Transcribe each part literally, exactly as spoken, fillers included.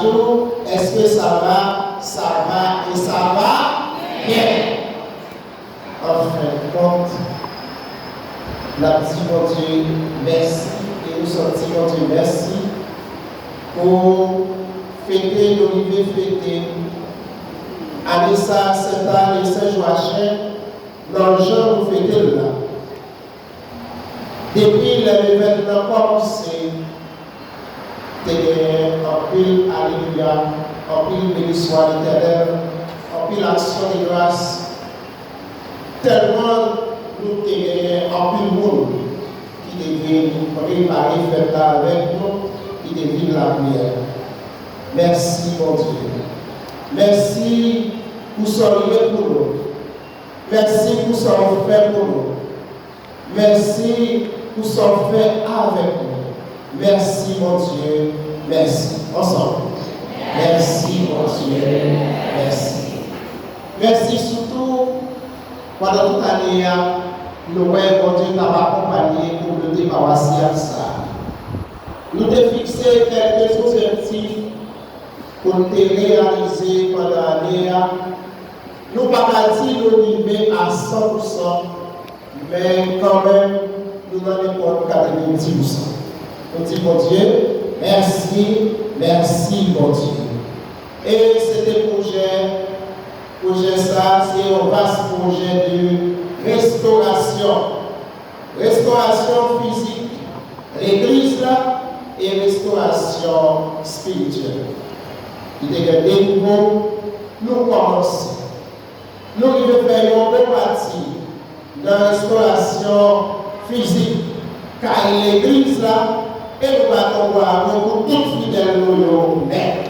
Bonjour, est-ce que ça va? Ça va et ça va bien. An fen de kont, n ap di Bondye mèsi e nou sot di Bondye mèsi pou fete nou rive fete ane sa a, Sent Ann e Sen Jwachen, nan jan nou fete l la. Depi lè levèt lan kòmanse, te genyen anpil alelouya, anpil beniswa Letènèl, anpil aksyon de gras. Tèlman nou te genyen anpil moun ki te vin prepare fèt la avèk nou, ki te vin lapriyè. Mèsi, Bondye. Mèsi pou sa w ye pou nou. Mèsi pou sa w fè pou nou. Mèsi pou sa w fè avèk nou. Mèsi, Bondye. Mèsi. Ansanm. Mèsi, Bondye. Mèsi. Mèsi sitou pandan tout ane a, nou wè Bondye t ap akonpanye kominote pawasyal sa a. Nou te fikse kèlke objektif pou n te reyalize pandan ane a. Nou pa ka di nou rive a san pou san, men kanmenm, nou nan nenpòt katrevenndis pou san. Nou di Bondye mèsi, mèsi Bondye. E se te pwojè, pwojè sa a, se yon vas pwojè de restorasyon. Restorasyon fizik legliz la e restorasyon espirityèl. Li te gen de nivo, nou kòmanse. Nou rive fè yon bon pati nan restorasyon fizik kay legliz la, e nou bat yon bravo pou tout fidèl nou yo nèt.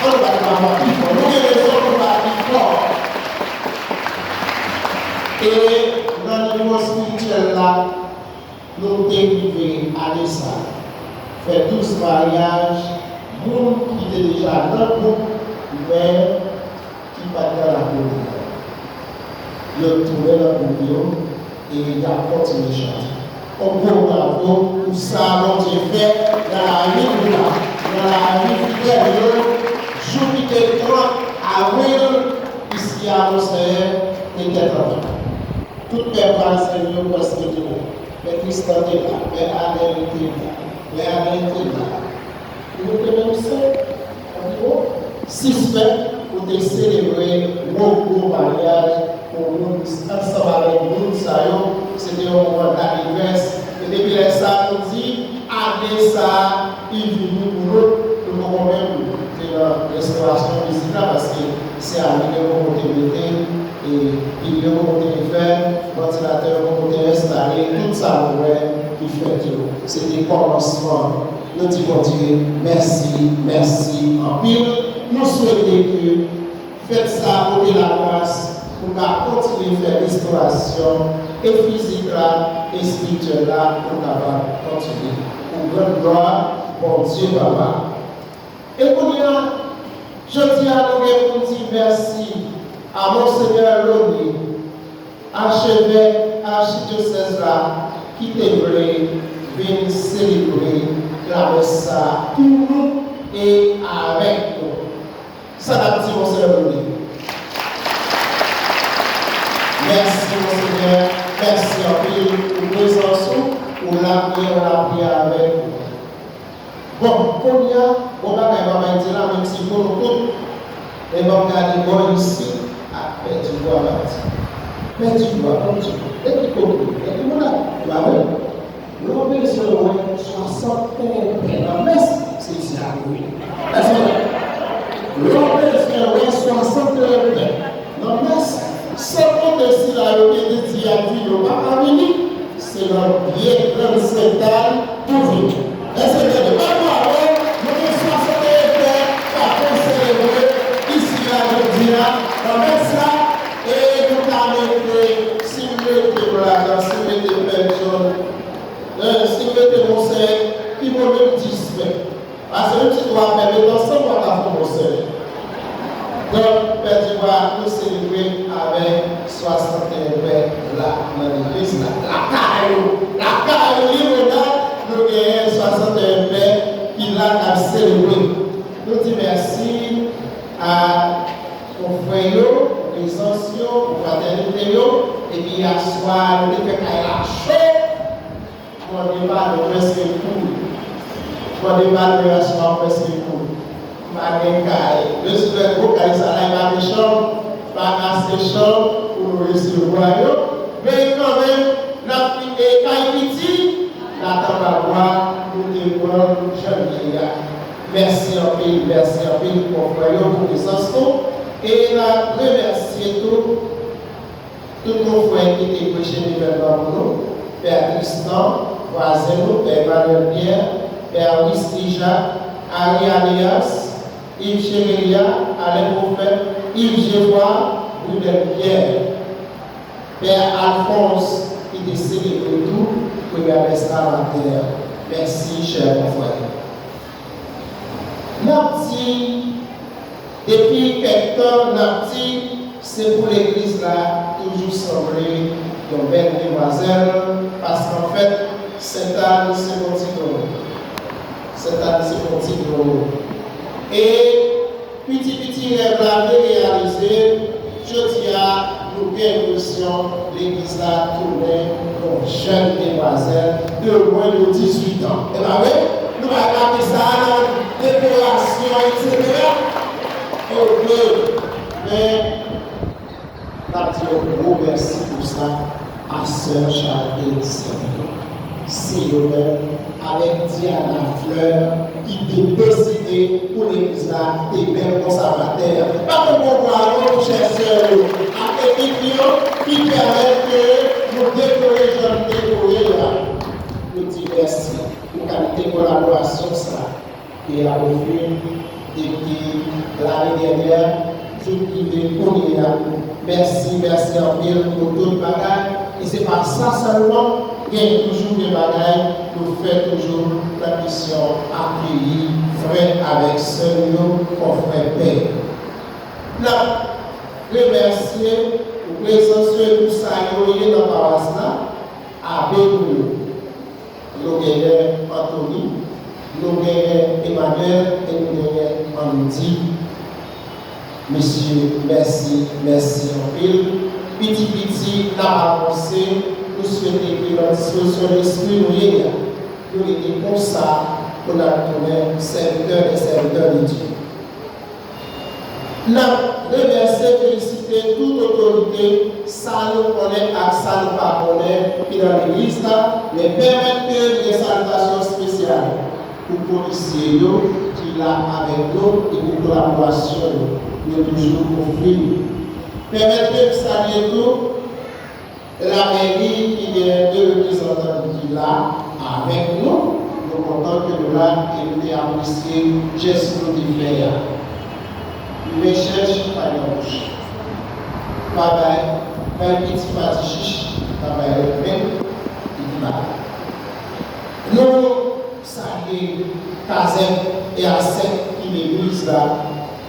Ann bat bravo pi fò. Nou gen rezon pou bat pi fò. E nan nivo espirityèl la, nou te rive ane sa a fè douz maryaj, moun ki te deja nan gwoup, men ki pa t nan lapriyè. Yo tounen nan gwoup yo e y ap kontinye chante. Yon gwo bravo pou sa Bondye fè nan lavi nou la, nan lavi fidèl yo, jou ki te trant avril, isi a Monseyè te tèt anba. Tout pè Brazil yo prèske tounen. Pè Tristan te la, pè Adèl te la, pè Adèl te la. Nou te menm senk, anviwon, sis pè pou te selebre gwo, gwo maryaj pou moun, ansanm avèk moun sa yo. Se te yon moman dalegrès. E depi lè sa a, nou di, ane sa a, li vini pou nou. Nou poko menm te nan restorasyon fizik la, paske se a nou gen poko te mete, e pilye poko te fè, vantilatè poko te enstale, tout sa nou wè ki fèt yo, se te kòmansman. Nou di Bondye mèsi, mèsi anpil. Nou swete ke fèt sa a pote lagras pou n ka kontinye fè restorasyon e fizik la, e espirityèl la, pou n kapab kontinye. Pou grann glwa Bondye Papa. E kounye a, jodi a, nou gen pou n di mèsi a Monsenyè Loni, achevèk achidyosèz la, ki te vle vin selebre lamès sa a pou nou e avèk nou. Sa n ap di Monsenyè Loni? Mèsi, Monsenyè. Mèsi anpil pou prezans ou, pou lapriyè, lapriyè avèk nou. Bon, kounye a, bon bagay, papa, di la, men ti pou nou tout. Men ban m gade bò isit, ak Pè Divwa pati. Pè Divwa, Bondye, e ki kote, e ki moun la, e pa vre? Lè w bezwen wè swasanteyen pè nan mès, se isi a pou ye. Èske lè w bezwen wè swasanteyen pè nan mès, san konte sila yo ki te di y ap vini, yo pa ka vini, se nan pye grenn sentèl pou vini. Èske tande? Ban m bravo, nou gen swasanteyen pè k ap selebre isi a jodi a nan mès la, e nou ka mete, si m mete m ladan, si m mete Pè John, Eh, si w mete Monseyè, ki bon menm dis pè. Paske menm si twa pè met ansanm, w ap ka fè Monseyè. Donk, Pè Divwa, nou selebre avèk swasanteyen pè la nan legliz la. Lakay ou, lakay ou, Limonad, nou genyen swasanteyen pè ki la k ap selebre. Epi aswè a, nou te fè kay la cho. Mande padon, prèske kouri. Mande padon, aswè a, prèske kouri. M pa gen kay. Mezanmi, gwo kay sa la, e pa gen chanm, pa gen ase chanm pou nou resevwa yo. Men kanmenm, n ap kite kay piti, n ap anba bwa, nou te pran jan l ye a. Mèsi anpil, mèsi anpil, konfrè yo, pou prezans nou. E n ap remèsye tou tout konfrè ki te preche nouvèl ban pou nou, Pè Tristan, vwazen nou, Pè Emmanuel Pierre, Pè Wisly Jacques, Harry Aléas, Yves Chevelia, Alain Prophète, Yves Geoffroy, Brunel Pierre, Pè Alphonse, ki te selebre tou premyè mès la maten an. Mèsi, chè konfrè. N ap di, depi kèk tan, n ap di, se pou legliz la toujou sanble yon bèl demwazèl, paske anfèt, Sentàn se yon ti dlo. Sentàn se yon ti dlo. E piti piti rèv la vin reyalize, jodi a, nou gen enpresyon legliz la tounen yon jèn demwazèl de mwen de dizuit an. E pa vre? Nou pa ka di sa nan dekorasyon, etsetera. Oke. Men, n ap di yon gwo mèsi pou sa a sè Charlene Saint-Pierre. Se yo menm, avèk Diana Fleur, ki te deside pou legliz la te bèl konsa maten an. Pa fè bon vwa yo, chè sè yo, ak ekip yo, ki pèmèt ke nou dekore jan n dekore a. Nou di mèsi pou kalite kolaborasyon sa a. Ke y ap ofri depi lane dènyè jouk rive kounye a. Mèsi, mèsi anpil pou tout bagay. E se pa sa sèlman, gen toujou de bagay nou fè toujou nan misyon akeyi frè avèk sè nou yo, konfrè pè. N ap remèsye pou prezans yo e pou sa yo ye nan pawas la, abe nou yo. Nou genyen Anthony, nou genyen Emmanuel e nou genyen Andy. Mesye, mèsi, mèsi anpil. Piti piti, n ap avanse. Nou swete ke nan dispozisyon lespri nou ye a, nou rete konsa pou n ap tounen sèvitè de sèvitè de Dye. N ap remèsye, felisite tout otorite, sa nou konnen ak sa nou pa konnen, ki nan legliz la, men pèmèt ke n gen salitasyon espesyal pou polisye yo ki la avèk nou e pou kolaborasyon yo, yo toujou ofri nou. Pèmèt ke m salye tou Lamèri ki gen de reprezantan ki la avèk nou, nou kontan ke nou la e nou te apresye jès nou te fè a. Men chèch pa nan bouch. Pa bay, bay piti pati chich, pa bay lòt menm, li di pa. Nou salye kazèk e asèk ki legliz la,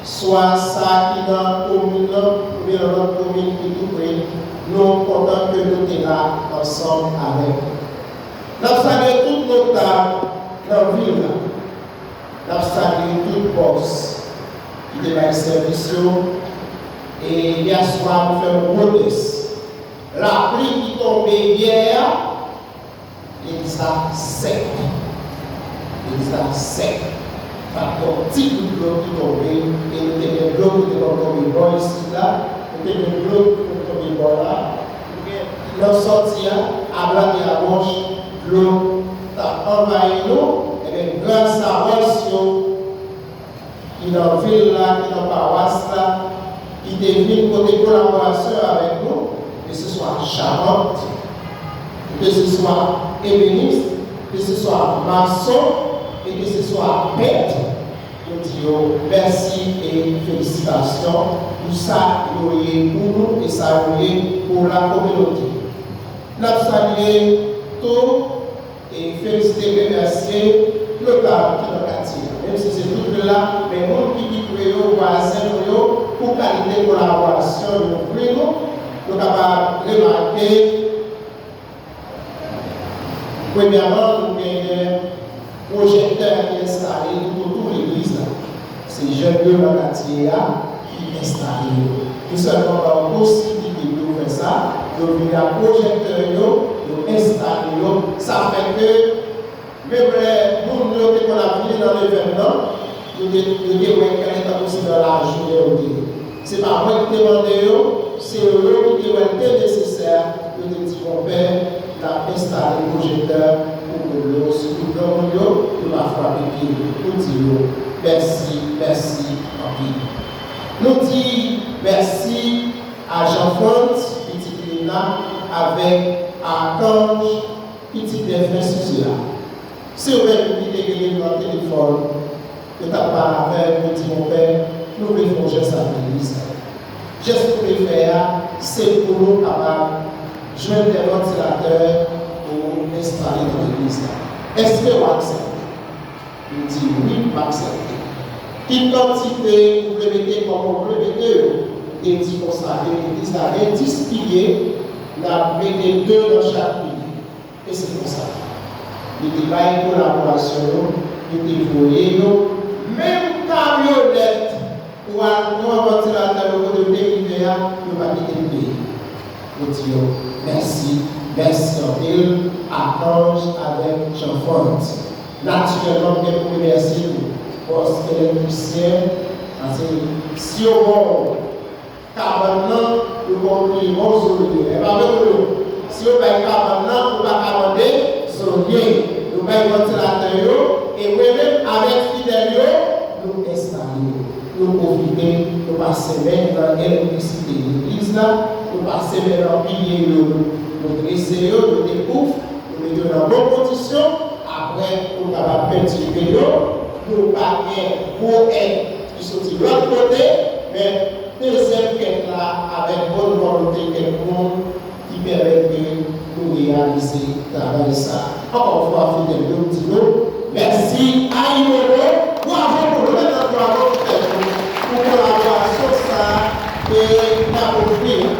swa sa ki nan komin nan oubyen nan lòt komin ki tou pre, nou kontan ke nou te la ansanm avèk. N ap salye tout notab nan vil la. N ap salye tout bòs ki te bay sèvis yo. E yèswa nou fè yon gwo tès. Lapli ki tonbe yè a, Legliz la sèk. Legliz la sèk. Pa t gen yon ti gout dlo ki tonbe, e nou te gen dlo ki te konn tonbe bò isit la, nou te gen dlo ki konn tonbe bò la. Nan sòti a, ablad e agoch, dlo t ap anvayi nou, ebyen, gras a wòch yo, ki nan vil la, ki nan pawas la, ki te vin pote kolaborasyon avèk nou, ke se swa chapant, ke se swa ebenis, ke se swa mason, e ke se swa pent, nou di yo mèsi e felisitasyon pou sa yo ye pou nou e sa yo ye pou la kominote. N ap salye tou e felisite, remèsye notab ki nan katye a. Menm si se tout vil la, men moun ki pi pre yo, vwazen nou yo, pou kalite kolaborasyon yo ofri nou, nou kapab remake, premyèman, nou genyen pwojèktè ki enstale toutotou legliz la. Se jèn yo nan katye a ki enstale yo. Nou sèlman ba yo posiblite pou yo fè sa, Yo vini ak pwojèktè yo, yo enstale yo. Sa fè ke menm lè moun yo te konn ap vini nan levèm nan, yo te, yo te wè kèlèkè tankou se nan lajounen yo te ye. Se pa mwen ki te mande yo, se yo ki te wè l te nesesè, yo te di, Konpè, n ap enstale pwojèktè pou moun yo, sitou granmoun yo, yo pa frape pye yo. Nou di yo, mèsi, mèsi anpil. Nou di mèsi a Jean Frantz, pitit Lina, avèk Archange, pitit Dèfen Size a. Si yo menm ki te rele m nan telefòn, yo t ap pale avè m, yo di, Konpè, nou vle fè yon jès avèk legliz la. Jès nou vle fè a, se pou nou kapab jwenn de vantilatè pou enstale nan legliz la. Èske w aksepte? Li di, wi, m aksepte. Ki kantite ou vle mete, kòman ou vle mete yo? Li di konsa ke legliz la gen dis pilye, n ap mete de nan chak pilye. E se konsa. Li te bay kolaborasyon yo, li te voye yo, menm kamyonèt pou al pran vantilatè yo kote yo te rive a, yo pa kite l peye. Yo di yo, mèsi, mèsi anpil, Archange avèk Jean Frantz. Natirèlman, m gen pou remèsye tou bòs elektrisyen, paske si yo ba w kabann nan, yo ba w pye bon zonye. E pa vre, Polo? Si yo bay kabann nan, ou pa ka mande zonye. Yo bay vantilatè yo, e mwen menm avèk fidèl yo, nou enstale yo. Nou pwofite, nou pase men nan elektrisite legliz la, nou pase men nan pilye yo, nou, nou drese yo, nou mete pouf, nou mete yo nan bon kondisyon. Apre, nou kapab pentire yo, nou pa gen gwo èd ki soti lòt kote, men dezyèm kèk la, avèk bòn volonte kèk moun, ki pèmèt ke nou reyalize travay sa a. Ankò yon fwa, fidèl yo, m di nou, mèsi, Ayibobo, bwavo pou nou, mèt bravo pou tèt nou, pou kolaborasyon sa a ke n ap ofri a.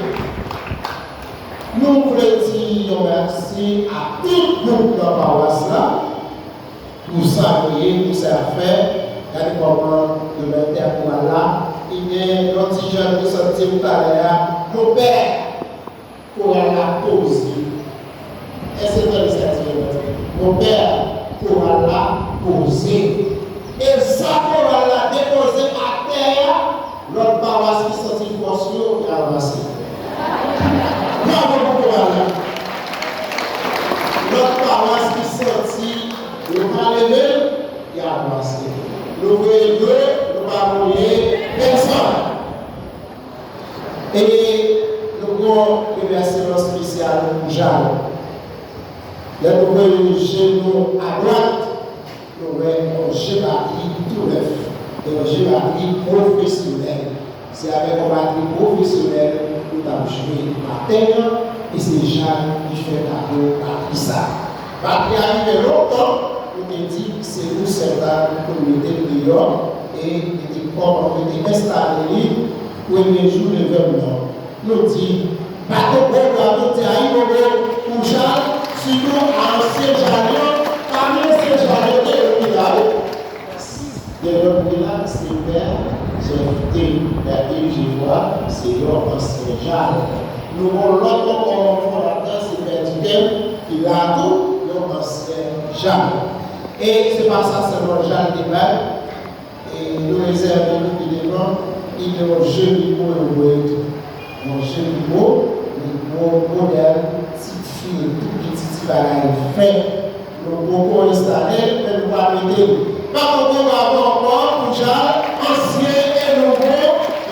Nou vle di yon mèsi a tout gwoup nan pawas la, pou sa nou ye, pou sa y ap fè. Gade kòman yo mèt tè koral la. Li gen yon ti jèn ki sot di m talè a, Konpè, koral la poze. Èske w tande sa ti jèn nan di? Konpè, koral la poze. E sa koral la depoze atè a, lòt pawas ki santi fòs yo, y a ranmase. Bravo pou koral la. Lòt pawas ki santi yo ka leve, y a ranmase. Nou voye dlo, nou pa voye pèsòn. E nou gen yon remèsiman espesyal pou Jal. Lè nou voye je nou adwat, nou wè yon je batri tou nèf, yon je batri pwofesyonèl. Se avèk yon batri pwofesyonèl nou t ap jwe maten an, e se Jal ki fè kado batri sa a. Batri a rive lontan, nou te di se nou sèl la pou nou mete l deyò, e li te kòm, nou te enstale li premye jou levèm nan. Nou di, bat yon gwo bravo, di Ayibobo pou Jal, sitou a ansyen Jal yo, pami ansyen Jal yo, te yo ki la, wi. Dèyè bri la, se pè Jèfte, pè Iv Jefwa, se yon ansyen Jal. Nou gen yon lòt ankò fondatè, se pè Dikèn, ki la tou, yon ansyen Jal. E se pa sa sèlman Jal te bay, e nou rezève pou pi devan, li gen yon je mikwo yo voye tou. Yon je mikwo, mikwo modèl ti fil tou piti, ti bagay fen. Nou poko enstale l, men nou pral mete l. Bat yon gwo bravo ankò pou Jal, ansyen e nouvo,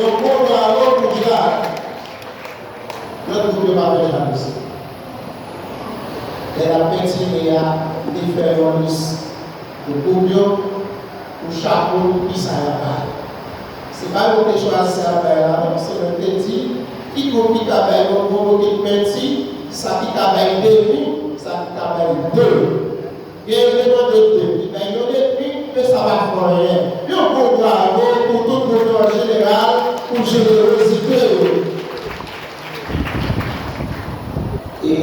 yon gwo bravo pou Jal. Lòt gwoup yo pa fè jalouzi. Lè n ap pentire a, m te fè yon lis pou gwoup yo, pou chak moun, pou kisa y ap bay. Se pa yo te chwazi sa y ap bay la, non, se mwen te di, ki gwoup ki ka bay yon gwo bokit penti, sa ki ka bay demi, sa ki ka bay de. Gen yo te mande de, ki bay yon demi, men sa pa fè anyen. Yon gwo bravo pou tout moun yo an jeneral, pou jenerozite yo. E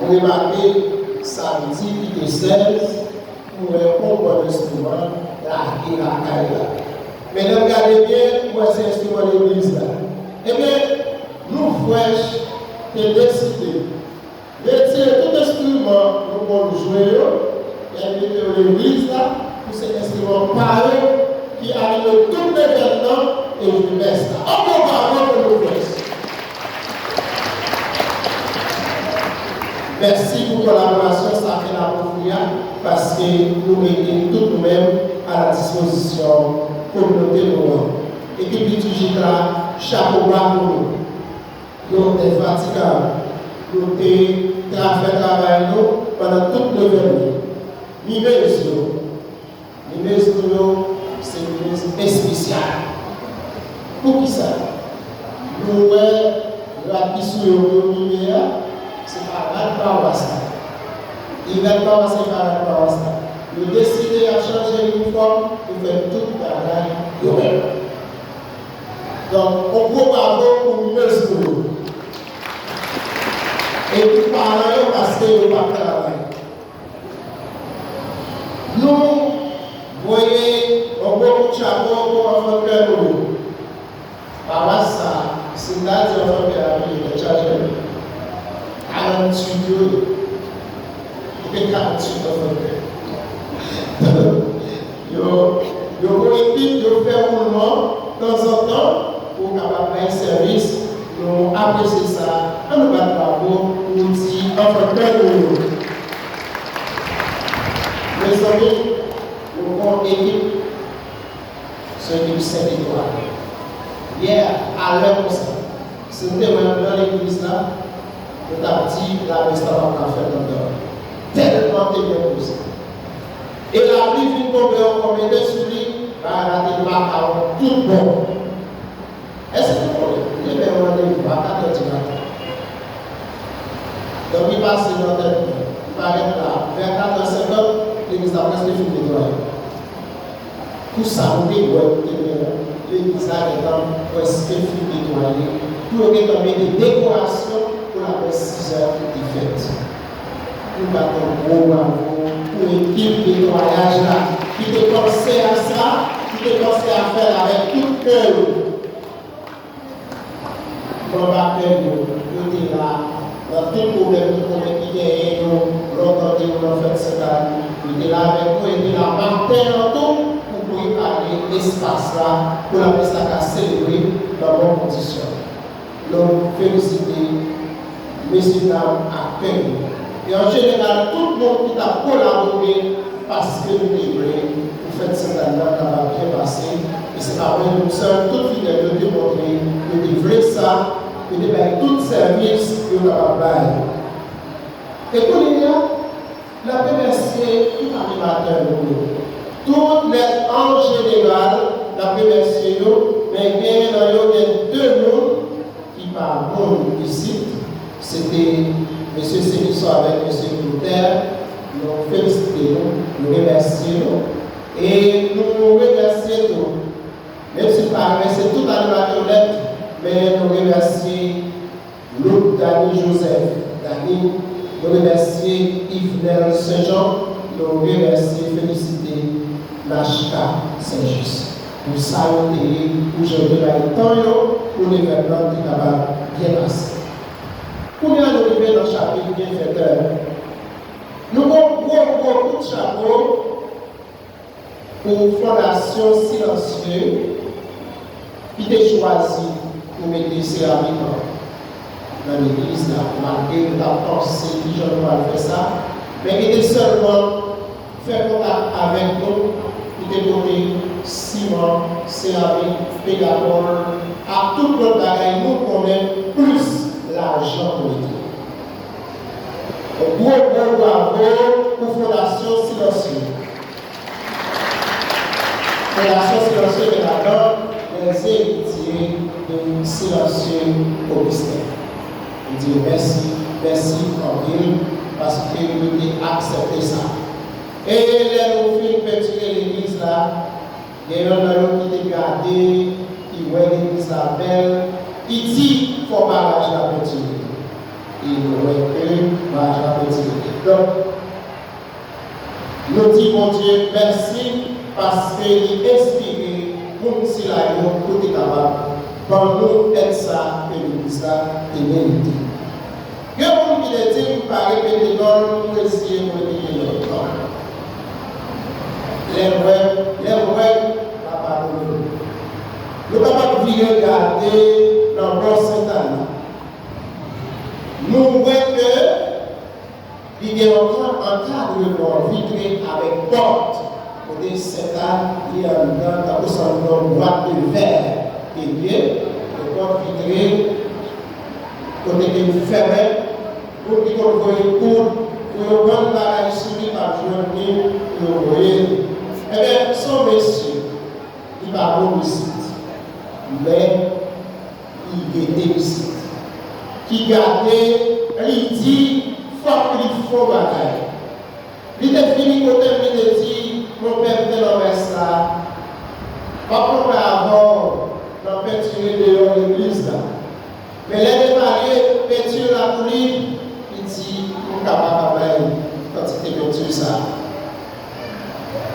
mwen remake, samdi ki te sèz, m wè yon bon enstriman lage lakay la. Men lè m gade byen, m wè se enstriman legliz la. Ebyen, nou Fresh te deside retire tout enstriman nou konn jwe yo, y al mete yo legliz la, pou se enstriman pa yo ki anime tout levènman e jwe mès la. An bon bravo pou nou, Fresh! Mèsi pou kolaborasyon sa ke n ap ofri a, paske nou mete tout nou menm a la dispozisyon kominote nou an. Ekip litijik la, chapo ba pou nou. Nou enfatigab. Nou te tra-, fè travay nou pandan tout levènman. Mimez yo. Mimez nou yo se mimez espesyal. Poukisa? Nou wè rad ki sou yo pou yo mime a, se pa rad pawas la. Li rad pawas, se pa rad pawas la. Yo deside y ap chanje inifòm, yo fè tout bagay yo menm. Donk, yon gwo bravo pou mimez nou yo. E pou paran yo, paske yo p ap travay. Nou voye yon gwo kout chapo pou anfan kè nou yo. Pawas sa, si m ta di anfan kè a, wi, yo tèt chaje. Karanntuit yo ye. Yo gen karanntuit anfan kè. Yo, yo gon ekip, yo fè woulman tanzantan pou kapab bay sèvis. Nou apresye sa. Ann nou bat bravo pou ti anfan kè nou yo. Mezanmi, nou gon ekip, se ekip senk etwal. Yè, alè konsa, si n te wè m nan legliz la, nou t ap di lamès la p ap ka fèt anndan. Tèlman te byen poze. E lapli vin tonbe ankò mete sou li, bagay la te makawon tout bon. Èske nou konnen, li te bay yon randevou a katrè di maten? Donk, li pase nan tèt mwen. Li parèt la, vè katrè senkant, legliz la prèske fin netwaye. Pou sa nou te wè, nou te wè legliz la gentan prèske fin netwaye, pou yo gentan mete dekorasyon pou lamès sizè ki te fèt. Nou bat yon gwo bravo pou ekip netwayaj la ki te panse a sa, ki te panse a fè l avèk tout kè yo. Manm akèy yo, yo te la nan tout pwoblèm nou konnen ki genyen yo lè w tande yo nan fèt Sentani. Yo te la avèk nou epi nan maten an tou pou prepare espas la pou lamès la ka selebre nan bon kondisyon. Nou felisite mesyedam akèy yo. E an jeneral, tout moun ki t ap kolabore paske nou te vle pou fèt Sentani nan kapab byen pase. E se pa mwen menm sèl, tout fidèl yo te montre yo te vle sa, yo te bay tout sèvis yo kapab bay. E kounye a, n ap remèsye tout animatè nou yo. Tout nèt an jeneral, n ap remèsye yo, men genyen nan yo gen de moun ki pa moun isit, se te mesye Celison avèk mesye Clotaire. Nou felisite nou, nou remèsye nou. E nou remèsye tou, menm si n pa remèsye tout animatè yo nèt, men nou remèsye Louk Dany Joseph, Dany, nou remèsye Yvenel Saint Jean, nou remèsye, felisite Nachka Saint Just. Pou sa yo te ye, pou jan yo te bay tan yo, pou levènman te kapab byen pase. Kounye a nou rive nan chapit byenfètè. Nou gon gwo, gwo kout chapo pou Fondasyon Silencieux ki te chwazi pou mete seramik nan legliz la, malgre nou t ap panse kijan nou pral fè sa, men ki te sèlman fè kontak avèk nou, ki te pote siman, seramik, pegapòl, ak tout lòt bagay nou konnen, plis lajan pou mete. Yon gwo, gwo bravo pou Fondasyon Silencieux. Fondasyon Silencieux gen ladan les héritiers de Silencieux Augustin. Nou di yo mèsi, mèsi anpil, paske yo te aksepte sa. E lè nou fin pentire legliz la, gen yonn nan yo ki te gade, ki wè legliz la bèl, ki di fò baraj la pentire. E nou wè ke baraj la pentire. Donk, nou di Bondye mèsi paske li enspire moun sila yo pou te kapab ban nou èd sa ke legliz la te merite. Gen moun ki te di m pa repete non l, m reziye m repete non l. Non. Lè m wè, lè m wè, m a padone l. Nou kapab vire gade nan bò Sentana. Nou wè ke li gen yon gran ankadreman vitre avèk pòt, kote Sentana li anndan, tankou se yon bwat de vè ke l ye, yon pòt vitre, kote ke l fèmen, moun ki konn voye poud, pou yo vann bagay sou li, p ap jwenn li pou yo voye l. Ebyen, se yon mesye, li pa bon isit, men li rete isit. Ki gade, li di, fòk li fè yon bagay. Li te vini kote m, li te di, monpè, m te nan mès la. M ap konpè avè w nan pentire deyò legliz la. Men lè m evalye penti la pou li, li di, m ka pa ka bay kantite penti sa a.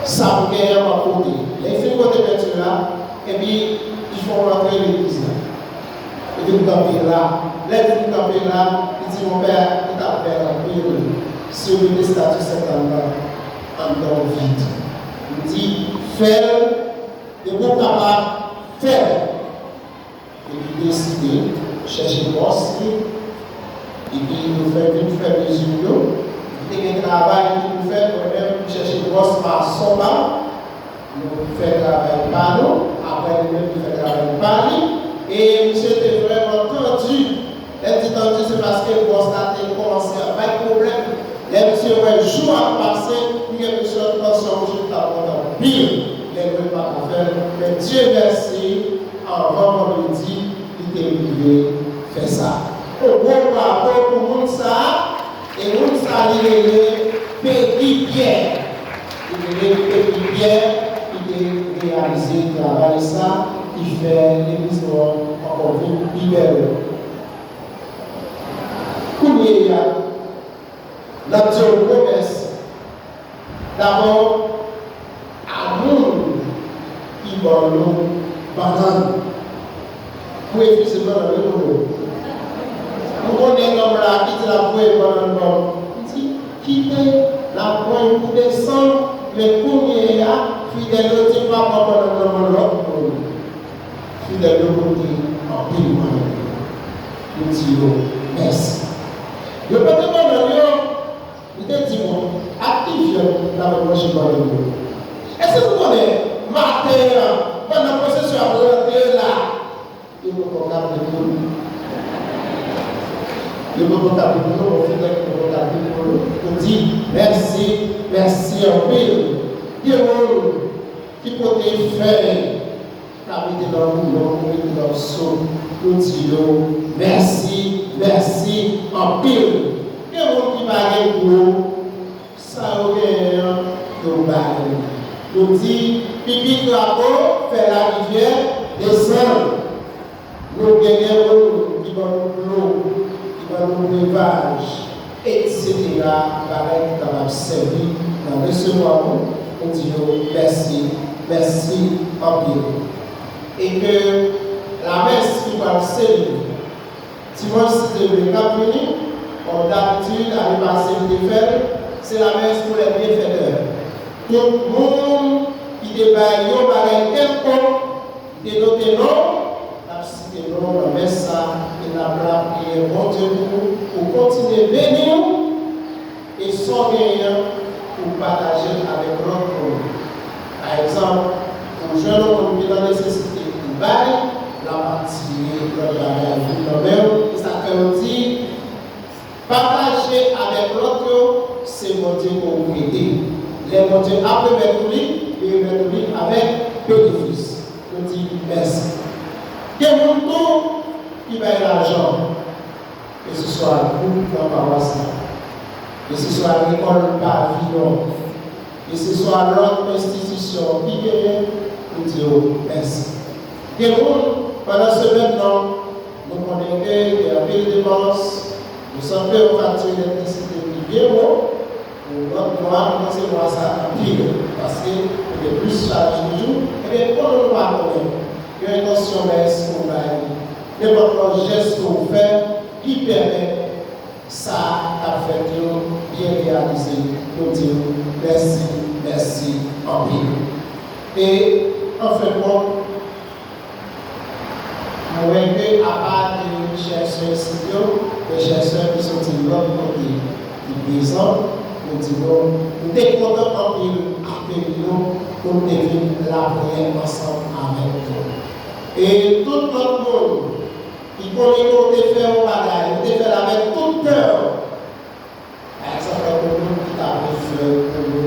Sa m genyen an, m ap pote. Lè l fin pote penti la, epi li fè w rantre legliz la. Li vin kanpe la. Lè l vin kanpe la, li di, monpè, li t ap bèl anpil si w mete estati Sentana anndan yon vit. M di, fè l, depi w kapab, fè l. Epi deside chèche bòs li, epi yo fè vin fè mezi yo. Li te gen travay ki pou fèt, mwen menm m chèche bòs mason pa m, nou fè travay pa nou, apre li menm li fè travay pa li, e misye te vrèman tandi. Lè m di tandi, se paske bòs la te kòmanse ap bay pwoblèm. Lè misye wè jou ap pase, li gen misye yon tansyon, misye t ap kontan anpil. Lè mwen pa ka fè l, men Dye mèsi, anvan vandredi, li te rive fè sa. Yon gwo bravo pou moun sa a, e moun sa a li rele Peggy Pierre. Li rele Peggy Pierre, ki te reyalize travay sa, ki fè legliz nou an ankò vin pi bèl. Kounye a, n ap di yon gwo mèsi. Dabò, a moun ki ban nou bannann. Pou refize bannann, wi, nou. Nou konnen nonm la ki di l ap voye bannann ban m. M di, kite, l ap pran pou desann, men kounye a, fidèl yo di, pa pran bannann nan men lòt moun. Fidèl yo pote anpil bannann. Nou di yo mèsi. Yo pote bannann yo, li te di, bon, ak ki vyann n ap manje bannann yo? Èske nou konnen, maten an, pandan pwosesyon ap rantre la, yo poko ka vin pou nou? Yo poko ka vin pou nou, bon, fidèl yo poko ka vin pou nou. Nou di, mèsi, mèsi anpil. Gen moun ki pote fèy, ka mete nan boulon, pou mete nan soup, nou di yo mèsi, mèsi anpil. Gen moun ki pa gen gwo, sa yo genyen an, yo bay. Nou di, pipi drapo, fè larivyè desann. Nou genyen moun ki ban nou dlo, ki ban nou brevaj, etsetera, bagay ki kapab sèvi nan resevwa nou, nou di yo mèsi, mèsi anpil. E ke lamès ki pral selebwe dimanch, si Dye vle, k ap vini, kòm dabitid, ane pase m te fè l, se lamès pou lè byenfètè. Tout moun ki te bay yon bagay kèlkonk, denote non, n ap site non nan mès sa, e n ap lapriyè Bondye pou ou, pou kontinye beni w, e sa w genyen an, pou pataje l avèk lòt moun. Pa egzanp, ou jwenn yon moun ki nan nesesite, ou bay, l ap atire lòt bagay vin nan men w, e sa k fè yo di, pataje avèk lòt yo, se Bondye ke w prete. Lè Bondye ap remèt ou li, li remèt ou li avèk benefis. Nou di mèsi. Gen moun tou ki bay lajan, keseswa gwoup nan pawas la, keseswa lekòl paviyon, keseswa lòt enstitisyon ki genyen, nou di yo mèsi. Gen moun, pandan semèn nan, nou konnen ke gen anpil depans, nou sanble yon fakti elektrisite ki byen wo, pou lòt mwa, nou panse mwa sa anpil, paske nou gen plis chaj toujou, ebyen, konnen nou pa konnen. Yon entansyon mèsi ou bay, nenpòt lòt jès ke w fè, li pèmèt sa k ap fèt yo byen reyalize. Nou di w mèsi, mèsi anpil. E, anfendkont, mwen wè ke apa de chè sè isit yo, de chè sè ki soti lòt kote ki prezan, nou di nou, nou te kontan anpil akeyi nou pou nou te vin lapriyè ansanm avèk nou. E tout lòt moun ki konnen ke w te fè yon bagay, ou te fè l avèk tout kè w. Pa egzanp, tankou moun ki ta vle fè pou yo,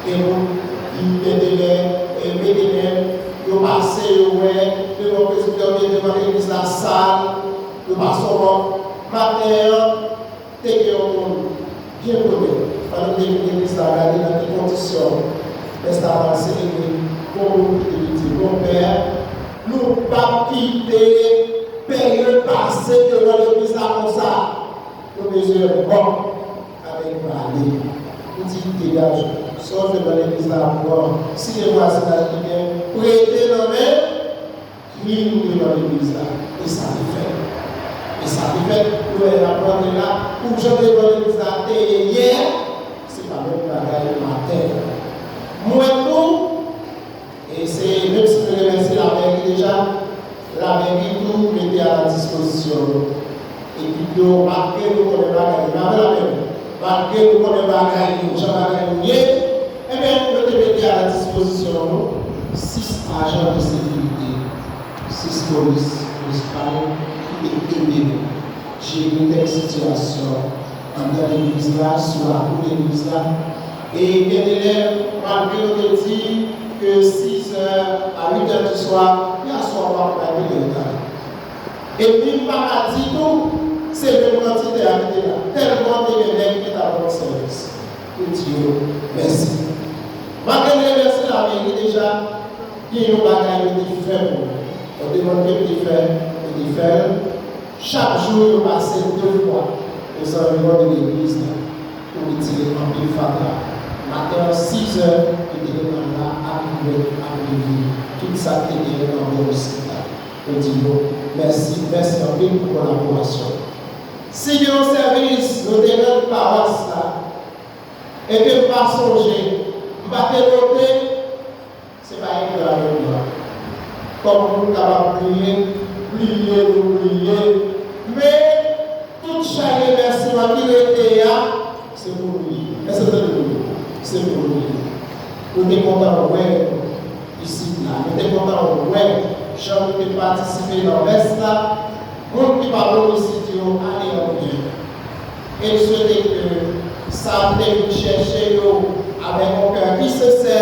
gen moun ki gen de lè, e, mete men, yo pase, yo wè, devan presbitè oubyen devan legliz la sal, yo pase yon bò. Maten an, te gen yon moun byen bonè, pandan m te vin legliz la, gade nan ki kondisyon mès la pral selebre, gon moun ki te di, Monpè, nou p ap kite pè yo pase devan legliz la konsa. Nou bezwen mò avèk vale. Nou di, Degaj ou. Sa w jwenn nan legliz la, pran. Si gen vwazinaj ki gen, prete nan men, vin devan legliz la. E sa te fèt. E sa te fèt. Nou wè, n ap rantre la. Pou jan devan legliz la te ye yè, se pa menm bagay maten an. Mwen tou, e se, menm si nou remèsye lamèri deja, lamèri tou mete a la dispozisyon nou. Ekip yo, malgre nou konnen bagay yo, n ap rapele, malgre nou konnen bagay yo, jan bagay yo ye, ebyen, yo te mete a la dispozisyon nou sis ajan de sekirite, sis polis minisipal ki te ede nou jere kèk sitiyasyon anndan legliz la, sou lakou legliz la. E gen de lè, malgre yo te di ke sizè a uitè di swa, yè swa w ap bay de lè ta. Epi m pa ka di tou, se menm kantite a ki te la. Tèlman te gen nèg ki t ap rann sèvis. Nou di yo mèsi. Malgre n remèsye lamèri deja, gen yon bagay yo te fè pou nou. Yon demann ke m te fè, yo te fè l. Chak jou, yo pase de fwa ozanviwon de legliz la pou retire anpil fatra. Maten an, sizè, yo te gentan la, ap ouvè, ap leve tout sa k te genyen nan bò isit la. Nou di yo mèsi, mèsi anpil pou kolaborasyon. Si gen yon sèvis nou te rann pawas la, e ke m pa sonje, m pa te note, se pa yon gran erè. Kòm moun kapab bliye, bliye, nou bliye. Men, tout chay remèsiman ki rete a, se pou nou ye. Èske w tande m byen? Se pou nou ye. Nou te kontan wè nou isit la. Nou te kontan wè jan nou te patisipe nan mès la. Moun ki pa vin isit yo, ale an byen. E m swete ke sa nou te vin chèche yo avèk yon kè ki sensè,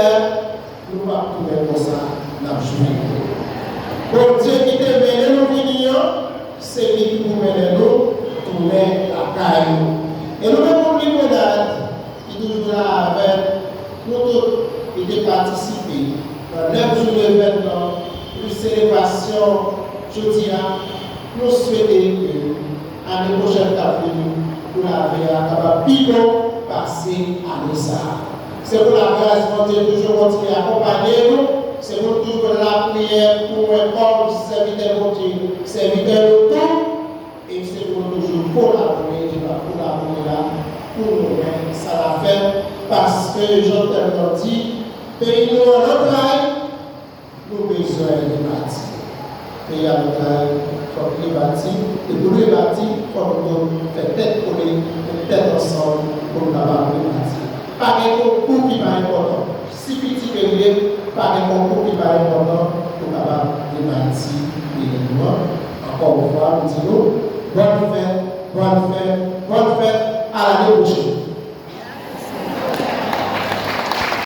nou p ap tounen konsa, n ap jwenn yo. Bondye ki te mennen nou vini an, se li ki pou mennen nou tounen lakay nou. E nou menm moun Limonad ki toujou la avèk nou tout ki te patisipe nan nèf jou evènman, plis selebrasyon jodi a, nou swete ke ane pwochèn k ap vini pou lane a kapab pi bon pase ane sa a. Se pou lagras Bondye toujou kontinye akonpanye nou. Se pou nou toujou lapriyè pou mwen kòm sèvitè Bondye, sèvitè nou tou. E se pou nou toujou kolabore, e n ap kolabore la pou nou wè sa n ap fè. Paske, jan tèm nan di, peyi nou an nan tray, nou bezwen rebati. Peyi a nan tray, fòk rebati. E pou nou rebati, fòk nou fè tèt kole, met tèt ansanm pou nou kapab rebati. Pa gen konkou ki pa enpòtan. Si piti ke l ye, pa gen konkou ki pa enpòtan pou kapab rebati peyi nou an. Ankò yon fwa, nou di nou, bòn fèt, bòn fèt, bòn fèt, a lane pwochèn.